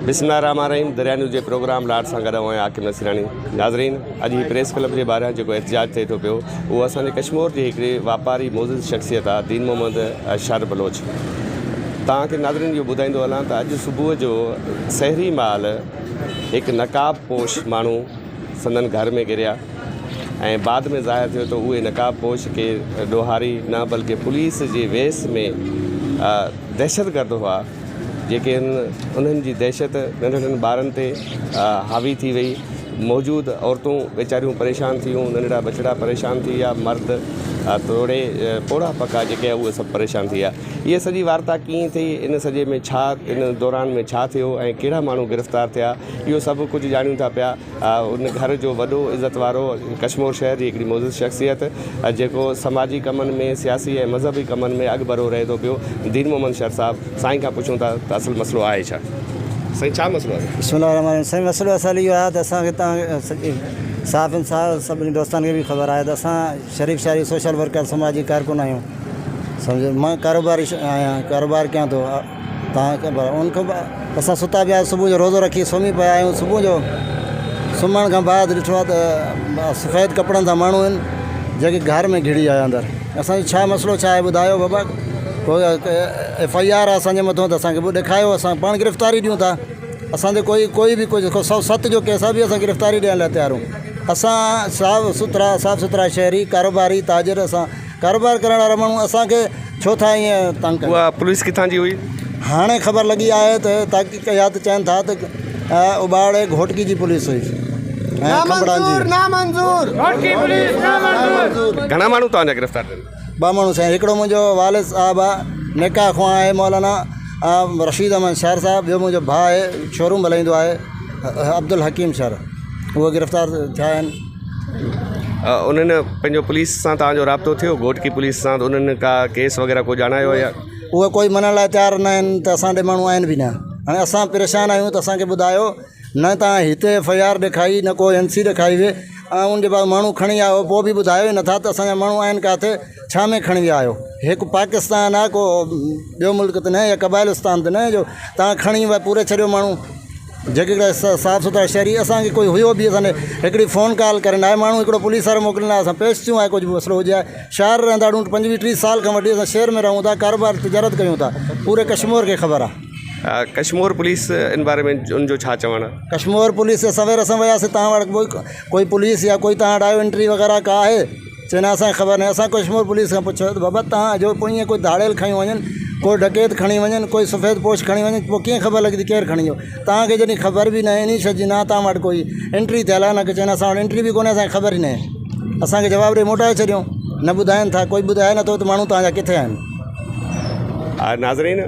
بسم الله الرحمٰن الرحيم دريا نيوز جي پروگرام لاڙ سان گڏ آهيان عاقب نصيراڻي ناظرين اڄ هي پريس ڪلب جي ٻاهران جيڪو احتجاج ٿئي ٿو پيو اهو اسان جي ڪشمور جي هڪڙي واپاري معزز شخصيت آ دين محمد شر بلوچ توهان کي ناظرين اهو ٻڌائيندو هلان ته اڄ صبح جو سحري مهل هڪ نقاب پوش ماڻهو سندن گهر ۾ گهريا ۽ بعد ۾ ظاهر ٿيو ته اهي نقاب پوش ڪي ڏوهاري نه بلڪه پوليس جي ويس ۾ دهشتگرد هئا جيڪي انهن جي دهشت ننڍڙن ٻارن تي حاوي ٿي وئي موجود عورتون ويچاريون پريشان ٿي ويون ننڍڙا ٻچڙا پريشان ٿي ويا مرد توڙي پوڙها پڪا جيڪي اهي سڀ پريشان ٿي ويا هيء سڄي وارتا ڪيئن ٿي ان سڄي ۾ ڇا ان دوران ۾ ڇا ٿيو ۽ ڪهڙا ماڻهو گرفتار ٿيا اهو سڀ ڪجهه ڄاڻيون ٿا پيا ان گهر جو وڏو عزت وارو ڪشمور شهر جي هڪڙي معزز شخصيت جيڪو سماجي ڪمن ۾ سياسي ۽ مذهبي ڪمن ۾ اڳڀرو رهي ٿو پيو دين محمد شر صاحب سائين کان پڇون ٿا ته اصل مسئلو آهي ڇا؟ سائين ڇا مسئلو آهي؟ بسم الله الرحمن الرحيم سائين مسئلو اصل اهو آهي ته اسان کي تان سڄي صحافين صاحب سڀني دوستن کي به خبر آهي ته اسان شريف شهري سوشل ورڪر سماجي ڪارڪن آهيون سمجهو مان ڪاروباري آهيان ڪاروبار ڪيان ٿو تان کي پر ان کان اسان ستا پيا صبح جو روزو رکي سمهي پيا آهيون صبح جو سمهڻ کان بعد ڏٺو آهي ته سفيد ڪپڙن سان ماڻهو آهن جيڪي گهر ۾ گهڙي آيا اندر اسانجو ڇا مسئلو ڇا آهي ٻڌايو بابا ڪو ايف I R آهي اسانجي مٿو ته اسانکي ڏيکايو اسان پاڻ گرفتاري ڏيون ٿا اسانجو ڪوئي ڪوئي به ڪجهه 107 جو ڪيس آهي به اسان گرفتاري ڏيڻ لاء تيار آهيون اسان صاف سٿرا صاف سٿرا شهري ڪاروباري تاجر اسان ڪاروبار ڪرڻ وارا ماڻهو اسان کي ڇو ٿا ائين تنگ ڪن. اها پوليس ڪٿان جي هئي؟ هاڻي خبر لڳي آهي ته تحقيق ڪئي آهي ته چون ٿا ته اٻاڙي گهوٽڪي جي پوليس هئي ۽ کنڀڙان جي. گهڻا ماڻهو توهان جا گرفتار ٿيل؟ ٻه ماڻهو سائين هڪڙو منهنجو والد صاحب آهي نڪاح خوان آهي مولانا رشيد احمد شر صاحب ٻيو منهنجو ڀاء آهي شوروم هلائيندو آهي عبدالحڪيم شر اهي گرفتار ٿيا آهن. انهن پنهنجو پوليس سان توهان جو رابطو ٿيو گهوٽڪي پوليس سان ته انهن ڪا ڪيس وغيره ڪو ڄاڻايو يا. اهي ڪوئي مڃڻ لاء تيار نه آهن ته اسان ڏي ماڻهو آهن به نه هاڻي اسان پريشان آهيون ته اسان کي ٻڌايو نه توهان هتي ايف I R ڏيکائي نه ڪو اين سي ڏيکائي وي ۽ ان جي بعد ماڻهو کڻي آيو پوء به ٻڌايو ئي نٿا ته اسان جا ماڻهو آهن ڪاٿي ڇا ۾ کڻي ويا آهيو هڪ پاڪستان آهي ڪو ٻيو ملڪ ته نه يا قبائلستان ته نه جو توهان کڻي پوري ڇڏيو ماڻهو جيڪي هڪڙا صاف سٿرا شهري اسان کي ڪوئي هيو به اسان هڪڙي فون ڪال ڪرڻ آهي ماڻهو هڪڙو پوليس وارو موڪليندا اسان پيش ٿيون آهي ڪجهه مسئلو هجي آهي شهر رهندا آهيون پنجويهه ٽيهه سال کان وٺي اسان شهر ۾ رهون ٿا ڪاروبار تجارت ڪيون ٿا پوري ڪشمور کي خبر آهي. ڪشمور پوليس ان باري ۾ ان جو ڇا چوڻ آهي؟ ڪشمور پوليس سوير اسان وياسي تان وٽ ڪوئي پوليس يا ڪوئي تان وٽ آيو انٽري وغيره ڪا آهي؟ چي نه اسان کي خبر ناهي اسان ڪشمور پوليس کان پڇيو ته بابا تان جو پوء ائين ڪوئي ڌاڙيل کڻي وڃن ڪو ڊڪيت کڻي وڃن ڪوئي سفيد پوش کڻي وڃن پوء ڪيئن خبر لڳندي ڪير کڻي ويو تان کي جڏهن خبر به ناهي انهي شي جي نه تان وٽ ڪوئي انٽري ٿيل آهي نه ڪي چين اسان وٽ انٽري به ڪونهي اسان کي خبر ئي ناهي اسان کي جواب ڏئي موٽائي ڇڏيو نه ٻڌائين ٿا ڪوئي ٻڌائي نٿو ته ماڻهو تان جا ڪٿي آهن. ناظرين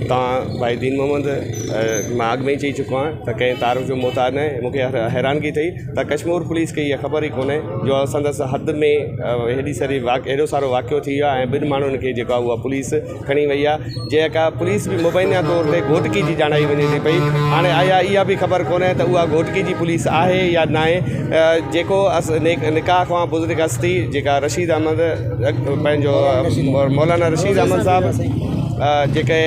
توهان ڀائي دين محمد مان اڳ ۾ ئي چئي چڪو آهيان ته ڪنهن تعارف جو محتاج ناهي مون کي حيرانگي ٿي ته ڪشمور پوليس کي اها خبر ئي ڪونهي جو سندس حد ۾ هيڏي ساري هيڏو سارو واقعو ٿي ويو آهي ۽ ٻن ماڻهن کي جيڪو آهي اها پوليس کڻي وئي آهي جيڪا پوليس به مبينا طور تي گهوٽڪي جي ڄاڻائي وڃي ٿي پئي هاڻي آيا اها به خبر ڪونهي ته اها گهوٽڪي جي پوليس آهي يا ناهي جيڪو نڪاح خوان بزرگ هستي جيڪا رشيد احمد پنهنجو مولانا رشيد احمد صاحب جيڪي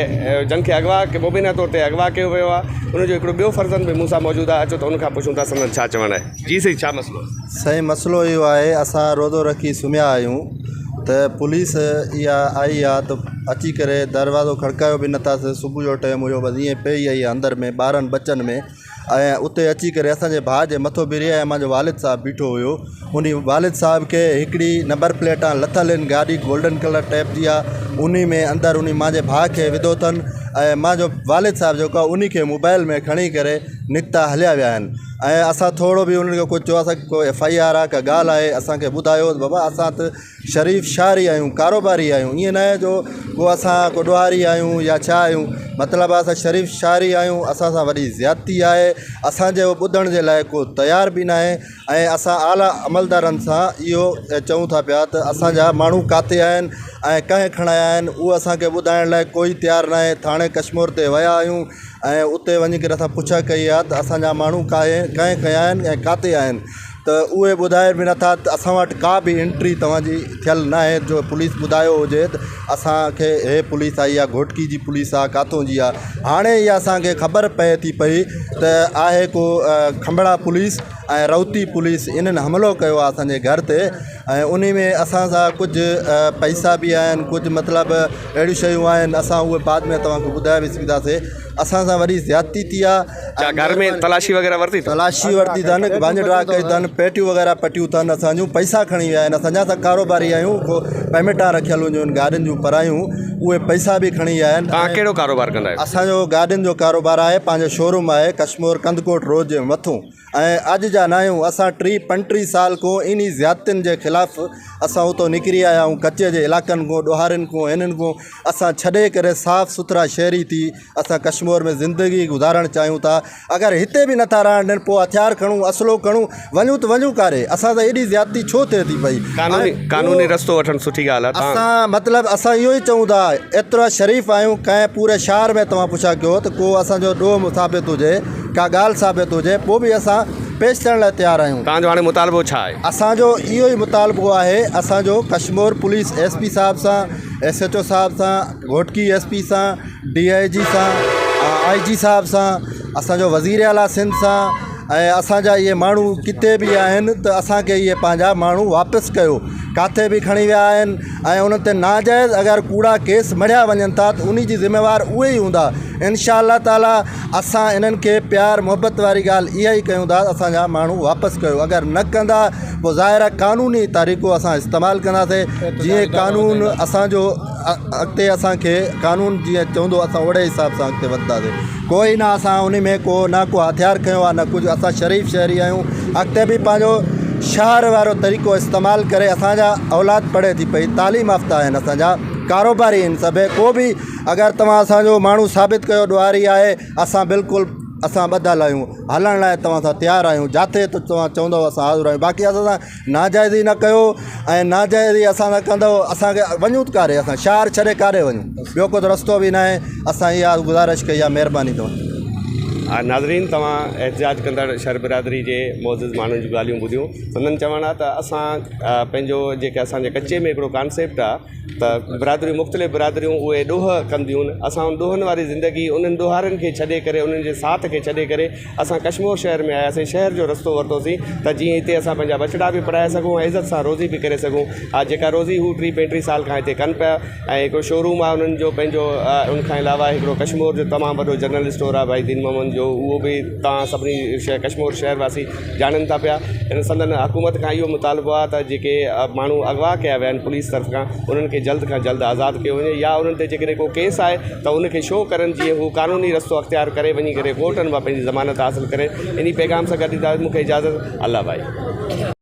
جن کي اغوا مبينا طور تي اغوا ڪيو ويو آهي ان جو هڪڙو ٻيو فرزند به مون سان موجود آهي اچو ته ان کان پڇون ٿا سندن ڇا چوڻ آهي جي سائين ڇا مسئلو آهي. سائين مسئلو اهو آهي اسان روزو رکي سمهيا آهيون ته پوليس اها آئي آ ته اچي ڪري دروازو کڙڪايو به نٿا صبح جو ٽائيم هيو بس ائين پئي آئي اندر ۾ ٻارن ٻچن ۾ ۽ اتي اچي ڪري اسان جي ڀاء جي مٿو ڀري ۽ منهنجو والد صاحب بيٺو هيو انهي والد صاحب کي هڪڙي نمبر پليٽ آن لٿل آهن گاڏي گولڊن ڪلر ٽيپ جي آهي انهي ۾ اندر انهي منهنجي ڀاء کي وڌو اٿن ۽ منهنجو والد صاحب جيڪو آهي انهي کي موبائل ۾ کڻي ڪري نڪتا هليا ويا آهن ۽ اسان ٿورو به انهن کي ڪجهه چيو اسان ڪو ايف I R آهي ڪا ڳالهه آهي اسان کي ٻڌايو بابا اسان ته شريف شهري آهيون ڪاروباري آهيون ائين ناهي جو ڪو اسان ڪو ڏوهاري آهيون يا ڇا آهيون مطلب اسان شريف شهري آهيون اسان سان وڏي زيادتي آهي اسانجو ٻڌڻ جي لاء ڪو تيار به ناهي ۽ اسان اعليٰ عملدارن سان اهو چئون ٿا پيا ته اسانجا ماڻهو ڪاٿي آهن ۽ ڪنهن کڻايا آهن اهو اسانکي ٻڌائڻ لاء ڪوئي تيار ناهي ٿاڻي ڪشمور تي ويا آهيون ۽ اتي وڃي ڪري اسان پڇا ڪئي آهي ته اسانجا ماڻهو ڪاهي ڪنهن کنيا آهن ۽ ڪاٿي آهن. ته اهي ٻڌائين به نٿا ته اسان وٽ ڪا به انٽري توهان جي ٿيل ناهي جو پوليس ٻڌايو هجي ته اسان کي هي پوليس آئي آهي گهوٽڪي جي پوليس آهي ڪاٿون جي آهي هاڻي اها اسان کي خبر پئي ٿي پئي ته آهي ڪو کنڀڙا پوليس ۽ رهوتي پوليس انهن حملو ڪيو آهي اسان جي گهر تي ۽ ان ۾ اسان سان ڪجهه پئسا به آهن ڪجهه مطلب اهڙيون شيون آهن اسان اهي بعد ۾ توهان کي ٻڌائي به سگهنداسين اسان سان وڏي زيادتي ٿي آهي. ڇا گهر ۾ تلاشي وغيره ورتي اٿن؟ تلاشي ورتي اٿن ڀڃ ڊاهه ڪئي اٿن پيٽيون وغيره پٽيون اٿن اسان جون پئسا کڻي ويا آهن اسان جا اسان ڪاروباري آهيون ڪو پيمينٽا رکيل هونديون آهن گاڏين جون پرايون اهي پئسا به کڻي ويا آهن. توهان ڪهڙو ڪاروبار ڪندا آهيو؟ اسان جو گاڏين جو ڪاروبار آهي پنهنجو شوروم آهي ڪشمور ڪنڌڪوٽ روڊ جي مٿون ۽ اڄ جا ناهيون اسان ٽيهه پنٽيهه سال کان انهي زيادتين جي خلاف اسان اتو نڪري آيا آهيون ڪچي جي علائقن کان ڏوهارين کان هنن کان اسان ڇڏي ڪري صاف سٿرا شهري ٿي اسان ڪشمور ۾ زندگي گذارڻ چاهيون ٿا اگر هتي به نٿا رهڻ ڏين پوء هٿيار کڻون اسلحو کڻون وڃون ته وڃون ڪاري اسان سان ايڏي زيادتي ڇو ٿئي ٿي پئي قانوني قانوني رستو وٺڻ سٺي ڳالهه آهي اسان مطلب اسان اهو ئي چئون ٿا ايترا شريف آهيون ڪنهن پوري شهر ۾ توهان پڇا ڪيو ته ڪو اسان جو ڏوهه ثابت هجي ڪا ڳالهه ثابت هجي پوء به اسان پيش ٿيڻ لاء تيار آهيون. توهان جو هاڻي مطالبو ڇا آهي؟ اسان جو اهو ئي مطالبو آهي اسان جو ڪشمور پوليس ايس پي صاحب سان ايس ايچ او صاحب سان گهوٽڪي ايس پي سان ڊي I جي سان آء جي صاحب سان اسان جو وزير اعليٰ سنڌ سان ۽ اسان جا اهي ماڻهو ڪٿي به آهن ته اسان کي اهي پنهنجا ماڻهو واپس ڪيو ڪاٿي به کڻي ويا آهن ۽ انهن تي ناجائز اگر ڪوڙا ڪيس مڙهيا وڃن ٿا ته انهي جي ذميوار اهي ئي هوندا انشاء الله تعالي اسان انهن کي پيار محبت واري ڳالهه اها ئي ڪيون ٿا ته اسان جا ماڻهو واپس ڪيو اگر نه ڪندا پوء ظاهر آهي قانوني طريقو اسان استعمال ڪنداسين جيئن قانون اسان جو اڳتي اسان کي قانون جيئن چوندو اسان اوڙي حساب سان اڳتي وڌنداسين ڪوئي نه اسان ان ۾ ڪو نه ڪو هٿيار کنيو آهي نه ڪجهه اسان شريف شهري آهيون اڳتي به پنهنجو شهر وارو طريقو استعمال ڪري اسان جا اولاد پڙهي ٿي پئي تعليم يافته آهن اسان جا ڪاروباري آهن سڀئي ڪو به اگر توهان اسان جو ماڻهو ثابت ڪيو ڏوهاري آهي اسان بلڪل اسان ٻڌل آهيون هلڻ لاء توهان سان تيار آهيون جاٿي ته توهان چوندو اسان حاضر آهيون باقي اسان سان ناجائزي نه ڪيو ۽ ناجائزي اسان سان ڪندو اسان کي وڃون ته ڪاڏي اسان شهر ڇڏي ڪاڏي وڃون ٻيو ڪو ته رستو به ناهي اسان اها گذارش ڪئي آهي مهرباني توهان جي. ناظرين توهان احتجاج ڪندڙ شھر برادري جي معزز ماڻهن جون ڳالهيون ٻڌيون سندن چوڻ آهي ته اسان پنهنجو جيڪي اسان جي ڪچي ۾ هڪڙو ڪانسيپٽ آهي ته برادريون مختلف برادريون اهي ڏوهه ڪنديون آهن اسان ان ڏوهن واري زندگي انهن ڏوهارين کي ڇڏي ڪري انهن جي ساٿ کي ڇڏي ڪري اسان ڪشمور شهر ۾ آياسين شهر جو رستو ورتوسين ته جيئن هتي اسان پنهنجا ٻچڙا به پڙهائي سگهون ۽ عزت سان روزي به ڪري سگهون ها جيڪا روزي هو ٽيهه پنجٽيهه سال کان هتي ڪن پيا ۽ هڪڙو شوروم آهي انهن جو پنهنجو ان کان علاوه هڪڙو ڪشمور جو تمام وڏو جنرل اسٽور آهي ڀائي دين محمد جو اهو به توهان سڀني ڪشمور شهر واسي ڄاڻن ٿا پيا ان سندن حڪومت کان اهو مطالبو آهي ته جيڪي ماڻهو اغوا ڪيا ويا آهن پوليس طرف کان انهن کي جلد کان جلد آزاد ڪيو وڃي يا انهن تي جيڪڏهن ڪو ڪيس آهي ته ان کي شو ڪرن جيئن هو قانوني رستو اختيار ڪري وڃي ڪري ڪورٽن مان پنهنجي ضمانت حاصل ڪري انهي پيغام سان گڏ ڏيندا مون کي اجازت الله ڀائي.